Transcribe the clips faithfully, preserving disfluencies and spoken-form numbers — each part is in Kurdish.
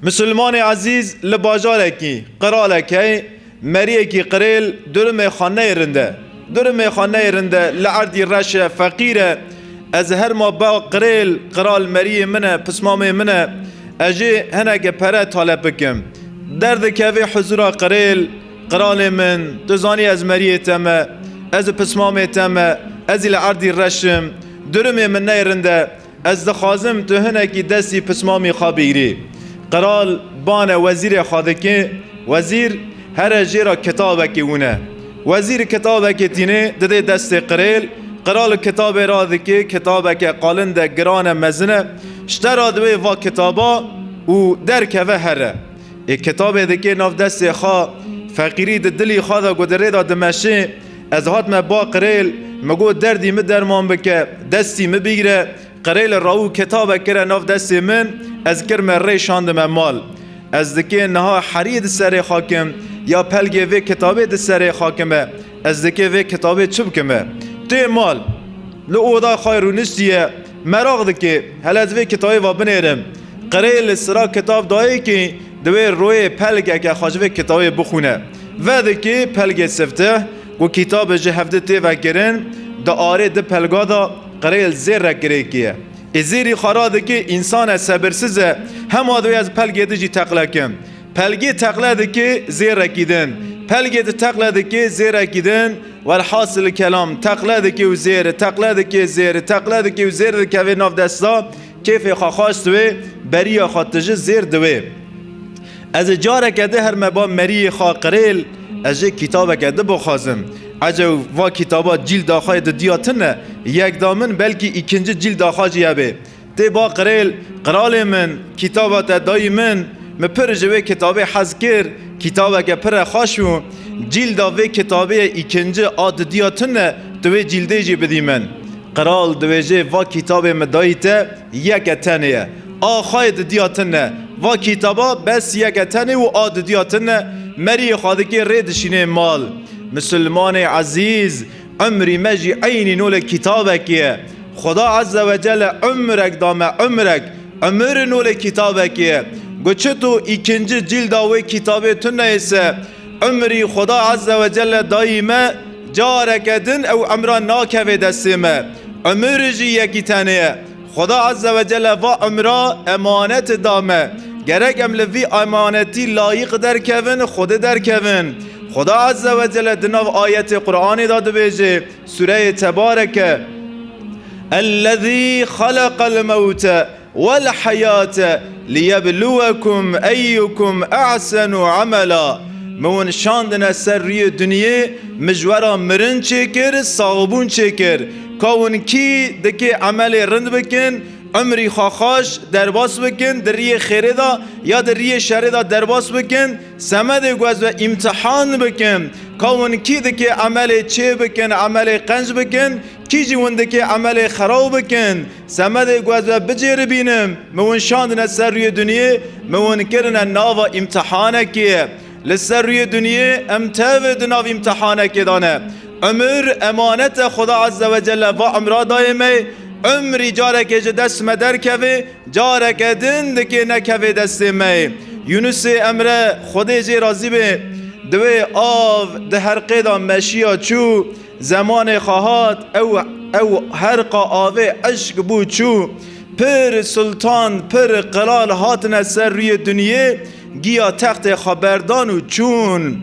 Misilmanê ezîz, li bajarekî qiralek heye, meriyekî qirêl, durumê xwe neyê rind e. Durumê xwe neyê rind e, li erdî reş e, feqîr e. Ez her ma ba qirêl, qiral meriyê min e, pismamê min e, ez jê hineke pere talep bikim. Derdikevê huzura qirêl, qiralê min, tu zanî ez meriyê te me, ez ê pismamê te me, ez ê li erdî reş im, durumê min neyê rind e. Ez dixwazim tu hinekî destî pismamî xwe bigirî. Qiral bane wezîrê xwe dike, wezîr here jê re kitabekê wine. Wezîr kitabekê tîne dide destê qirêl, qiral kitabê radike, kitabeke qalin de giran e, mezin e, ji te re diwê va kitaba û derkeve here. Ê kitabê dike nav destê xwe, feqîrî di dilî xwe de ku di rê de dimeşe, ez hatime ba qirêl, min got derdî min derman bike, destî min bigire, qirêl raw û kitabek kire nav destê min, ez kirime rê şandime mal. Ez dike niha heriyê di serê xwe kim, ya pelgê vê kitabê di serê xwe kime, ez dike vê kitabê çi bikime? Tê mal, li oda xwe rûniştiye, meraq dike, hele ez vê kitabê va binêrim. Qirêl li sira kitab dayê kî, di wê royê pelgeke xwe ji vê kitabê bixwîne. Vedikê pelgê siftih, ku kitabê ji hevdi tê vekirin, di arê di pelga de qirêl zêrek girêkiye. Ê zêrî xwe radikê, însan e, sebirsiz e, hema diwê ez pelgê din jî teqle kim. Pelgê teqle dike zêrekî din. Pelgê di teqle dike zêrekî din. Welhasil kelam, teqle dike û zêr, teqle dike zêr, teqle dike û zêr dikeve nav desta. Kêfê xwe xweş diwê, beriya xwe tije zêr diwê. Ez ê careke di herme ba meriyê xwe qirêl, ez jê kitabeke di bixwazim. Ecew va kitaba cîlda xwe yê didiya tune, yek da min belkî îkinci cîlda xwe jî hebe. Tê ba qirêl, qiralê min, kitaba te dayî min, min pir ji wê kitabê hez kir, kitabeke pir e xweş û cîlda vê kitabê ye îkinci a didiya tune, tu wê cîldê jî bidî min. Qiral dibêje, va kitabê min dayî te, yeke tenê ye. A xwe yê didiya tune. Va kitaba bes yeke tenê û a didiya tune, meriyê xwe dikê rê dişînê mal. Misilmanê ezîz, umrî me jî eynî nolê kitabekê ye. Xuda Azze ve Celle umrek da me, umrek. Umir nolê kitabekê ye. Got çito îkinci cîlda wê kitabê tune ye se, umrî Xuda Azze ve Celle dayî me, careke din ew umra nakeve destê me. Umir jî yekî tenê ye. Xuda Azze ve Celle va umra emanet da me. Gerek em li vî emanetî layîq derkevin, Xwedê derkevin. Xuda Azze ve Celle di nav ayetê Qur'anê de dibêje, Sureyê Tebareke, "Ellezî xeleqel mewte wel heyate liyebluwekum eyyukum ehsenu amela." Min win şandine ser rûyê dinyê, min ji we re mirin çêkir, saxbûn çêkir. Ka win kî dike emelê rind bikin, umrî xwe xweş derbas bikin, di riyê xêrê de ya di riyê şerê de derbas bikin, semedê ku ez we îmtihan bikim. Ka win kî dike emelê çê bikin, emelê qenc bikin, kî jî win dike emelê xeraw bikin, semedê ku ez we bicêribînim. Min win şandine ser rûyê dinyê, min win kirine nava îmtihanekê. Li ser rûyê dinyê em tevê di nav îmtihanekê de ne. Umir emanet e, Xuda Azze ve Celle va umra dayê me, umrî carekê ji dest me derkeve, careke din dikê nekeve destê me. Yunusê Emre, Xwedê jê razî be, di wê av di herqê de meşiya çû, zemanê xwe hat, ew, ew herqa avê eşq bû çû. Pir sultan, pir qilal hatine ser rûyê dinyê, giya textê xwe berdan û çûn.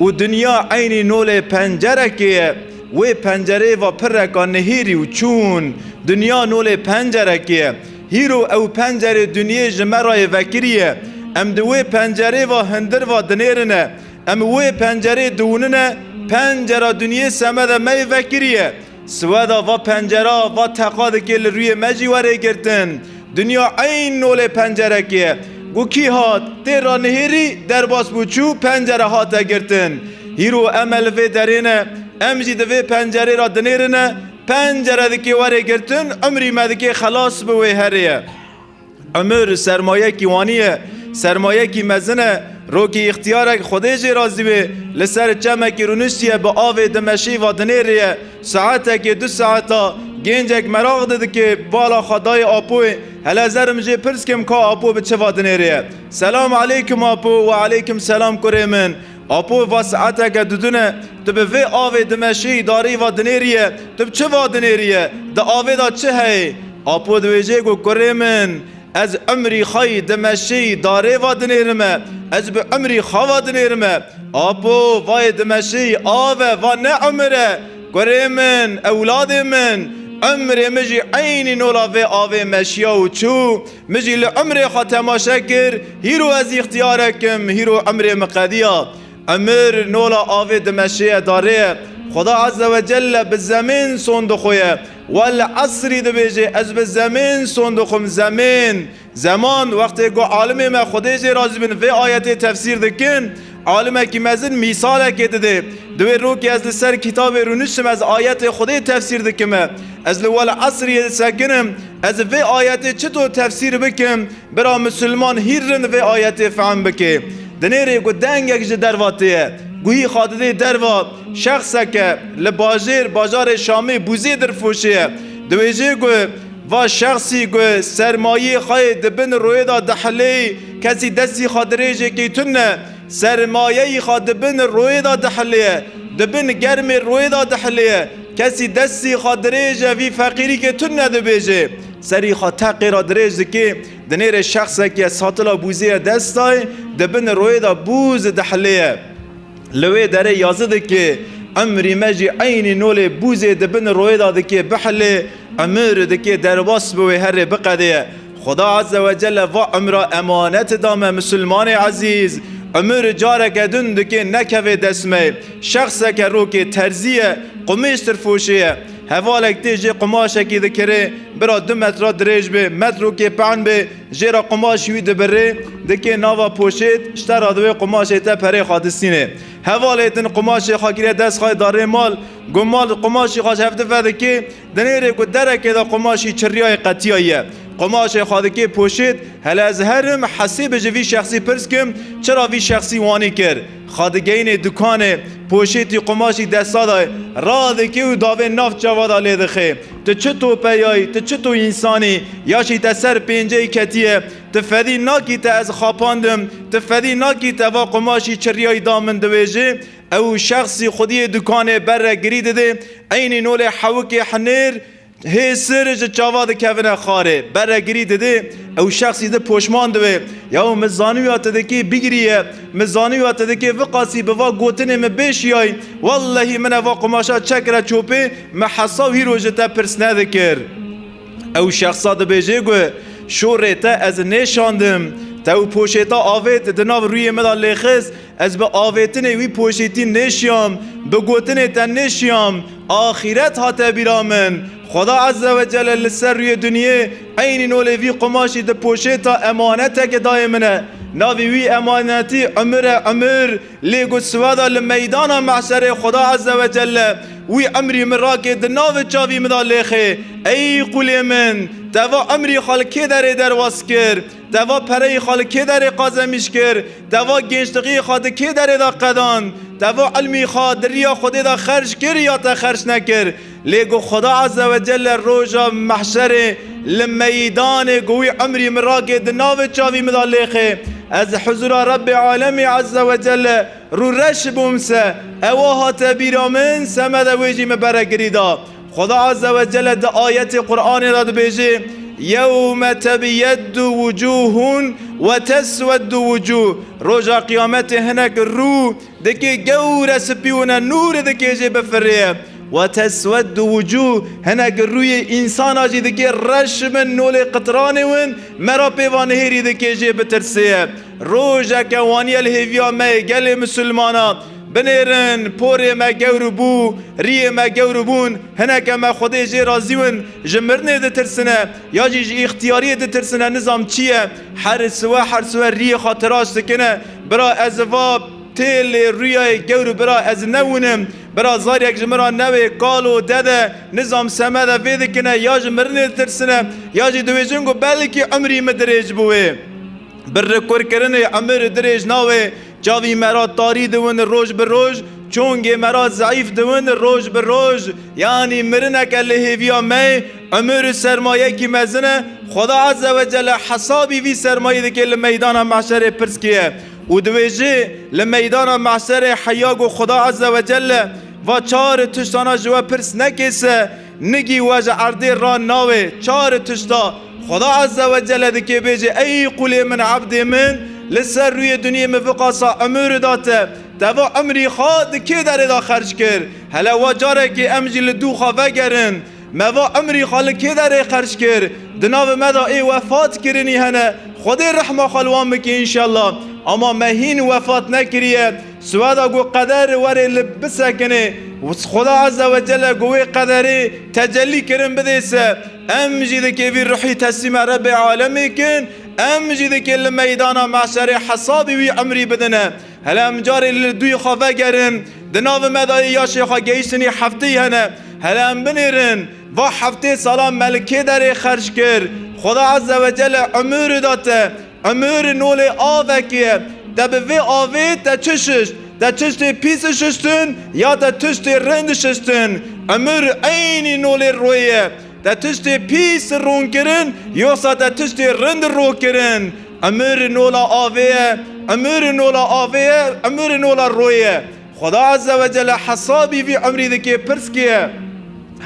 Û dinya eynî nolê pencerekê ye. Wê pencerê va pireka nihêrî û çûn. Dinya nolê pencerekê ye. Hîro ew pencerê dinyê ji me re yê vekirî ye. Em di wê pencerê va hindir va dinêrine. Em wê pencerê diwinine, pencera dinyê semede me yê vekirî ye. Sweda va pencera, va teqa dike li rûyê me jî were girtin. Dinya eyn nolê pencerekê ye. Got kî hat, tê ra nihêrî, derbas bû çû, pencere hate girtin. Hîro em e li vê derê ne, em jî di vê pencerê ra dinêrine, pencere dike were girtin, umrî me dike xelas bi wê herê ye. Umir sermayekî wanî ye, sermayekî mezin e. Rokî îxtiyarek, Xwedê jê razî be, li ser çemekî rûniştiye, bi avê dimeşî va dinêrê ye. Saetekê, du saeta Gencek meraq didike bala xwe dayê apoyê, hele ez herim jê pirs kim ka apo bi çi va dinêrê ye. Selam aleykum apo. Ve aleykum selam kurê min. Apo, va saeteke didune tu bi vê avê dimeşî, darî va dinêrî ye. Tu bi çi va dinêrî ye? Di avê de çi heye? Apo dibêje ku kurê min, ez umrî xwe yî dimeşî, darê va dinêrime. Ez bi umrî xwe va dinêrime. Apo, va yê dimeşî av e, va ne umir e. Kurê min, ewladê min, umrê min jî eynî nola vê avê meşiya û çû. Min jî li umrê xwe temaşe kir, hîro ez îxtiyarek im, hîro umrê min qediya. Umir nola avê dimeşê ye, darê ye. Xuda Azze ve Celle bi zemên sondixwe ye. Wel esrî dibêje, ez bi zemên sondixwim, zemên. Zeman, wextê ku alimê me, Xwedê jê razî bin, vê ayetê tefsîr dikin, alimekî mezin mîsalekê dide. Di wê rokê ez li ser kitabê rûniştim, ez ayetê Xwedê tefsîr dikime. Ez li wel esriyê sekinim, ez vê ayetê çito tefsîr bikim, bira misilman hîr rind vê ayetê fehm bike. Dinêrê ku dengek ji derva tê ye, guhî xwe didê derva, şexseke li bajêr, bajarê Şamê bûzê dirfoşê ye. Dibêje ku va şexsî ku sermayê xwe yê di bin royê de dihilê, kesî destî xwe dirêjekê tune, sermayeyî xwe di bin royê de dihilê ye, di bin germê royê de dihilê ye, kesî destî xwe dirêje vî feqîrîkê tune dibêje. Serî xwe teqê re dirêj dike, dinêre şexsekê satila bûzê ye destayê, di bin royê de bûz dihilê ye. Li wê derê yazî dike, emrî me jî eynî nolê bûzê di bin royê de dike bihilê, emir dike derbas bi wê herê biqedê. Xuda Azze ve Celle va emra emanet da me, misilmanê ezîz. Emir careke din dike nekeve dest me. Şexseke rokê terzî ye, qumêş tirfoşê ye. Hevalek tê jê qumaşekî dikirê, bira du metra dirêj be, metrokê pehn be, jê re qumaşî wî dibirê, dikê nava poşêt, ji te re divê qumaşê te perê xwe distînê. Hevalê din qumaşê xwe gire dest xwe darê mal, got mal qumaşî xwe ji hev di vedikê, dinêrê ku derekê de qumaşî çiriyayê qetiyaye. Qumaşê xwe dikê poşêt, hele ez herim hesê bi ji vî şexsî pirs kim, çira vî şexsî wanî kir. Xwe digeyînê dukanê, poşêtî qumaşî desta de, radikê û davê nav çava de lê dixê. Tu çi topeyayî, tu çi to însanî, ya jî te ser pênceyî ketiye, tu fedî nakî te ez xapandim, tu fedî nakî te va qumaşî çiriyayî da min dibêje, ew şexsî xwediyê dukanê bere girî dide, eynî nolê hewikê hinêr, hêsir ji çava dikevine xarê, bere girî dide, ew şexsî di poşman dibe, yaw min zanîya tu dikê bigiriye, min zanîya tu dikê viqasî bi va gotinê min bêşiyayî, wellehî min eva qumaşa çekire çopê, min hesa û hîro ji te pirs nedikir. Ew şexsa dibêje ku şorê te ez nêşandim, te ew poşêta avêt di nav rûyê min de lêxist, ez bi avêtinê wî poşêtî nêşiyam, bi gotinê te nêşiyam, axîret hate bîra min. Xuda Azze ve Celle li ser rûyê dinyê eynî nolê vî qumaşî di poşêta emaneteke dayê min e. Navê wî emanetî umir e, umir. Lê ku siweda li meydana mehşerê Xuda Azze ve Celle wî emrî min rakê di navê çavî min de lêxê. Ey qulê min, te va emrî xwe li kê derê derwas kir? Te va pereyê xwe li kê derê qazemîş kir? Te va gençlixiyê xwe di kê derê de qedan? Te va ilmî xwe di riya Xwedê de xerc kir ya te xerc nekir? Lê ku Xuda Azze ve Celle roja mehşerê li meydanê ku wî emrî min rakê di navê çavî min de lêxê, ez huzura Rebbê Alemî Azze ve Celle rûreş bûm se, ewa hate bîra min, semede wê jî min bere girî da. Xuda Azze ve Celle di ayetê Qur'anê de dibêje, "Yewme tebyeddu wucuhun ve tesweddu wucuh." Roja Qiyametê hinek rû dikê gewre spî wine, nûr dikê jê bifirê. "Ve tesweddu wucuh", hinek rûyê însana jî dikê reş bin, nolê qitranê win, mera pê va nihêrî dikê jê bitirsê. Rojeke waniye li hêviya me yê gelê misilmana. Binêrin, porê me gewr bû, riyê me gewr bûn, hineke me Xwedê jê razî win, ji mirinê ditirsine, ya jî ji îxtiyariyê ditirsine, nizam çi ye? Her siwe, her siwe riyê xwe tiraş dikine. Bira ez va têlê rûyayê gewr bira ez newînim. Bira zariyek ji min re newê, kal û dede, nizam semede vê dikine, ya ji mirinê ditirsine, ya jî dibêjin ku belkî emrî min dirêj bû wê. Bi rikurkirinê emir dirêj nawe, çavî me ra tarî diwin roj bi roj, Çongê me ra zeîf diwin roj bi roj, yanî mirineke li hêviya me ye, emir û sermayekî mezin e. Xweda Azze ve Celle hesabî vî sermayî dike li meydana mehşerê pirs kiye. Û dibêje, li meydana mehşerê heya ku Xweda Azze ve Celle va çar tiştana ji we pirs neke se, nigî we ji erdê ra nawe. Çar tişta Xweda Azze ve Celle dike bêje, ey qulê min, ebdê min, li ser rûyê dinyê min viqasa emir da te, te va emrî xwe di kê derê de xerc kir? Hele we carekê em jî li dû xwe vegerin. Me va emrî xwe li kê derê xerc kir? Di nav me de ê wefat kirinî hene. Xwedê rehma xwe li wan bike înşellah. Ama me hîn wefat nekiriye. Siweda ku qeder were li bisekine. Xweda Azze ve Celle ku wê qederê tecellî kirin bidê se. Em jî dike vî ruhî teslîme Rebbê alemê kin. Em jî dike li meydana mehşerê hesabî wî emrî bidine. Hele em carê li dûyê xwe vegerin, di nav me de yê yaşê xwe gehiştinî hefteyî hene. Hele em binêrin, va heftê sala me li kê derê xerc kir? Xweda Azze ve Celle emir da te, emir nolê avekê ye. Te bi vê avê te çi şişt? Te tiştê pîs şiştin ya te tiştê rind şiştin? Emir eynî nolê royê ye. Te tiştê pîs ron kirin, yoxsa te tiştê rind ro kirin? Emir nola avê ye, emir nola avê ye, emir nola royê ye. Xweda Azze ve Celle hesabî vî emrî dike pirs kiye.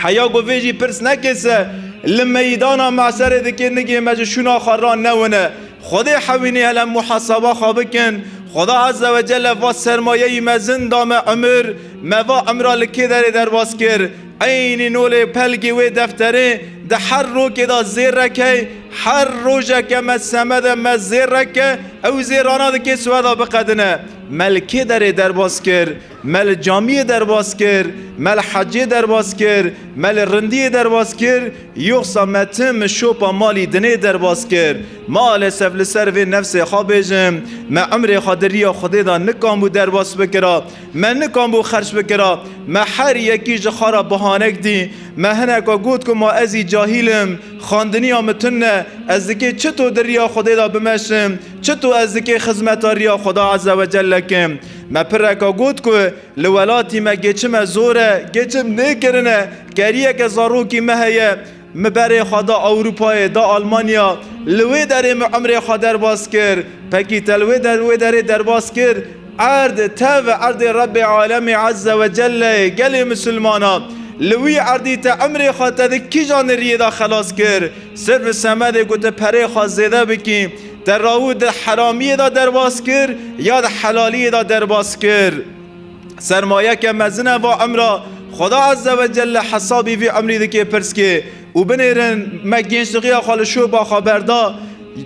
Heya ku vê jî pirs neke se, li meydana mehşerê dike nigê me ji şûna xwe ra newine. Xwedê hewînê hele muhaseba xwe bikin. Xweda Azze ve Celle va sermayeyî mezin da me emir, me va emra li kê derê derbas kir? Eynî nolê pelgê wê defterê di her rokê de zêrek hey, her rojeke me semede me zêreke, ew zêrana dike siweda biqedine. Me li kê derê derbas kir? Me li camiyê derbas kir? Me li hecê derbas kir? Me li rindiyê derbas kir? Yoxsa me tim şopa malî dinê derbas kir? Maalesef li ser vê nefsê xwe bêjim, me emrê xwe di riya Xwedê de nikan bû derbas bikira. Me nikan bû xerç bikira. Me her yekî ji xwe re bihanek dî. Me hineka got ku ma ez î cahîl im, xwendiniya min tune, ez dikê çito di riya Xwedê de bimeşim, çito ez dikê xizmeta riya Xweda Azze ve Celle kim. Me pireka got ku li welatî me geçime zor e, geçim nêkirine, keriyeke zarokî me heye. Min berê xwe da Ewropayê, da Almanya, li wê derê min emrê xwe derbas kir. Pekî te li wê der, wê derê derbas kir? Erd, tev erdê Rebbê Alemê Azze ve Celle ye, gelê misilmana. Li wî erdî te emrê xwe te di kîjan riyê de xelas kir? Sirf semedê ku te perê xwe zêde bikî, te rawû di heramiyê de derbas kir ya di helaliyê de derbas kir? Sermayeke mezin e va emra. Xweda Azze ve Celle hesabî vî emrî dike pirs kê. Û binêrin me gençlixiya xwe li şoba xwe berda.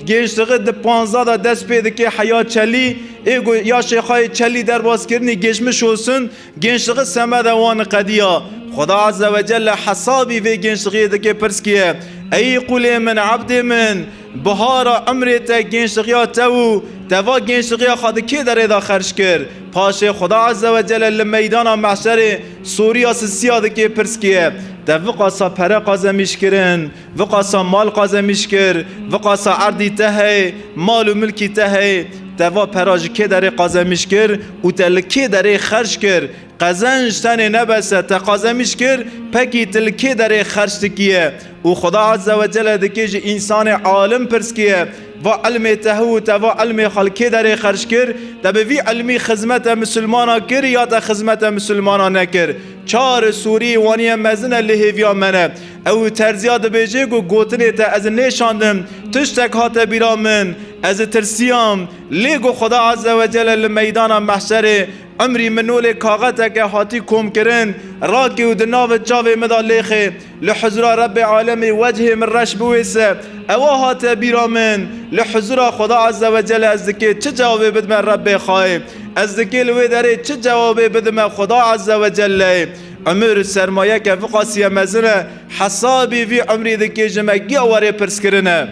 Gençlixî di panzdeh de dest pê dike heya çelî. Ê ku yaşê xwe yê çelî derbas kirinî geçmiş olsun, gençlixî semede wan qediya. Xweda Azze ve Celle hesabî vê gençlixiyê dike pirs kiye. Ey qulê min, ebdê min, bihara emrê te gençlixiya te û te va gençlixiya xwe di kê derê de xerc kir? Paşê Xweda Azze ve Celle li meydana mehşerê soriya sisiya dikê pirs kiye. Te viqasa pere qazemîş kirin, viqasa mal qazemîş kir, viqasa erdî te hey, mal û milkî te hey, te va pera ji kê derê qazemîş kir û te li kê derê xerc kir? Qezenc tenê nebese te qazemîş kir, pekî tu li kê derê xerç dikiye? Û Xweda Azze ve Celle dikê ji însanê alim pirs kiye, va ilmê te hû te va ilmê xwe li kê derê xerç kir? Te bi vî ilmî xizmete misilmana kir ya te xizmete misilmana nekir? Çar sûrî waniye mezin e li hêviya me ne. Ew terziya dibêje ku gotinê te ez nêşandim, tiştek hate bîra min, ez tirsiyam. Lê ku Xweda Azze ve Celle li meydana mehşerê Emrî min nolê kaxeteke hatî komkirin, rakî û di navê çavê min de lêxê. Li huzura Rebbê alemê wechê min reş biwêse. Ewa hate bîra min. Li huzura Xweda Azze ve Celle ez dikê çi cewabê bidime Rebbê xayê? Ez dikê li wê derê çi cewabê bidime Xweda Azze ve Celle? Emir sermayeke viqasiye mezin e. Hesabî vî emrî dikê ji me giya were pirskirin e.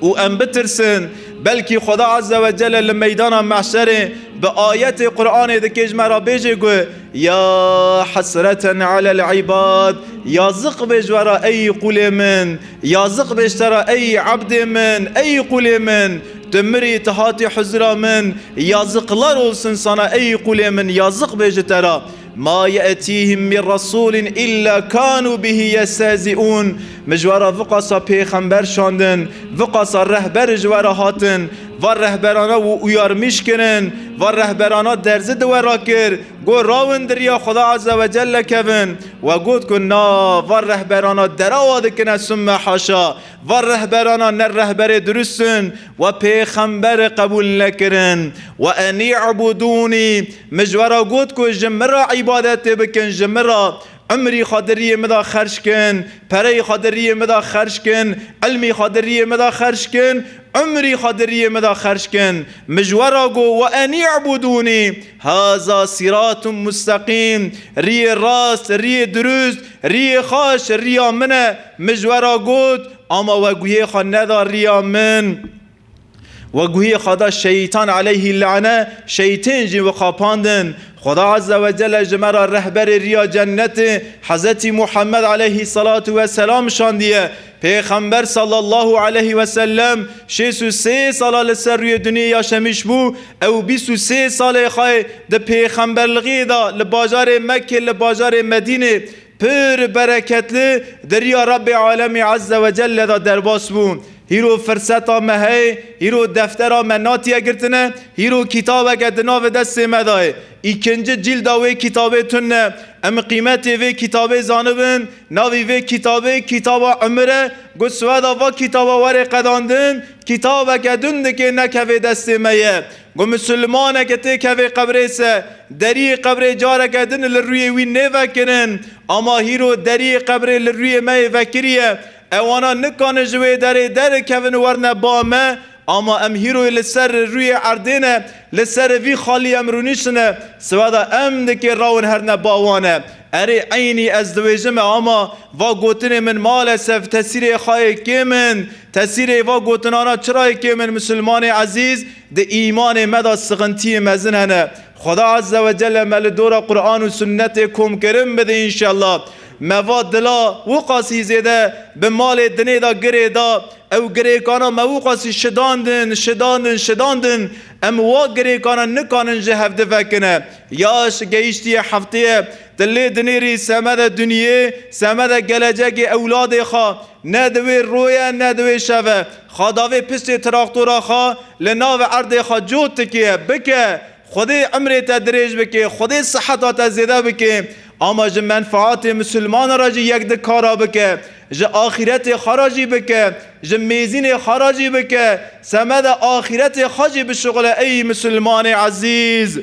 Û em bitirsin, belkî Xweda Azze ve Celle li meydana mehşerê bi ayetê Qur'anê dikê ji me re bêjê ku, ya hesreten alel ibad, yazık be ji we re ey qulê min, yazık be ji te re ey ebdê min, ey qulê min, Tu mirî, tu hatî huzura min, yazıklar olsun sana ey qulê min, yazık bê ji te ra. Ma ye'tihim min rasulin illa kanu bihi yestehzi'un. Min ji we ra viqasa pêxember şandin, viqasa rehber ji we ra hatin, va rehberana û uyarmîş kirin, va rehberana derzi di we ra kir, got rawin di riya Xweda Azze ve Celle kevin. We got ku na, va rehberana derawa dikine, summe haşa. Va rehberana ne rehberê durust in, we pêxember qebûl nekirin. Ve enî'budûnî, min ji we ra got ku ji min ra îbadetê bikin, ji min ra. Umrî xwe di riyê min de xerc kin, pereyê xwe di riyê min de xerc kin, ilmî xwe di riyê min de xerc kin, umrî xwe di riyê min de xerc kin. Min ji we ra got, ve enî'budûnî, haza sîratun musteqîm, riyê rast, riyê durust, riyê xaş, riya min e. Min ji we ra got, ama we guhê xwe neda riya min. We guhî xwe da şeytan aleyhî lane, şeytên jî we xapandin. Xweda Azze ve Celle ji me re rehberê riya cennetê, Hezretî Muhammed aleyhî salatu ve selam şandiye. Pêxember sallallahu aleyhi ve sellem şêst û sê sala li ser rûyê dinyê yaşemîş bû. Ew bîst û sê salê xwe di pêxemberlixiyê de li bajarê Mekkê, li bajarê Medînê pir bereketli di riya Rabbê Alemî Azze ve Celle de derbas bû. Hîro firseta me heye, hîro deftera me natiye girtine, hîro kitabeke di navê destê me de ye. Îkinci cîlda wê kitabê tune. Em qîmetê vê kitabê zanibin, navî vê kitabê Kitaba Umir e. Got siweda va kitaba were qedandin, kitabeke din dikê nekevê destê me ye. Got misilmaneke tê kevê qebrê se, deriyê qebrê careke din li rûyê wî nêvekirin. Ama hîro deriyê qebrê li rûyê me yê vekiriye. Ewana nikanin ji wê derê derkevin û werne ba me. Ama em hîroyê li ser rûyê erdê ne, li ser vî xalî em rûniştine. Siweda em dikê rawin herne ba wan e. Erê eynî ez dibêjim e, ama va gotinê min malesef tesîrê xwe yê kêm in. Tesîrê va gotinana çira yê kêm in, misilmanê ezîz, di îmanê me de sixintiyê mezin hene. Xweda Azze ve Celle me li dora Qur'an û sunnetê komkirin bide înşellah. Me va dila wiqasî zêde bi malê dinê de girê da, ew girêkana me wiqasî şidandin, şidandin, şidandin. Em wa girêkana nikanin ji hevdi vekine. Yaş gehiştiye hefteye, tu lê dinêrî semede dinyê, semede gelecegê ewladê xwe, ne di wê roye, ne di wê şeve. Xwe davê piştê traktora xwe, li nav erdê xwe cot dikiye, bike. Xwedê emrê te dirêj bike, Xwedê siheta te zêde bike. Ama ji menfaatê misilmana re jî yek di kara bike, ji axîretê xwe re jî bike, ji mêzînê xwe re jî bike, semede axîretê xwe jî bişuxile ey misilmanê ezîz.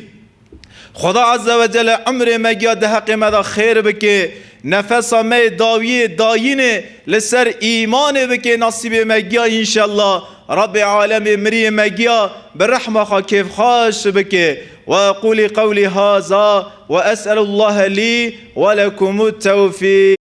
Xweda Azze ve Celle emrê me giya di heqê me de xêr bike. Nefesa me yê dawiyê dayînê li ser îmanê bike nasîbê me giya înşellah. Rabbê alemê miriyê me giya bi rehma xwe kêfxweş bike. Ve qulî qewlî haza ve es'elullahe lî ve lekumut tewfîq.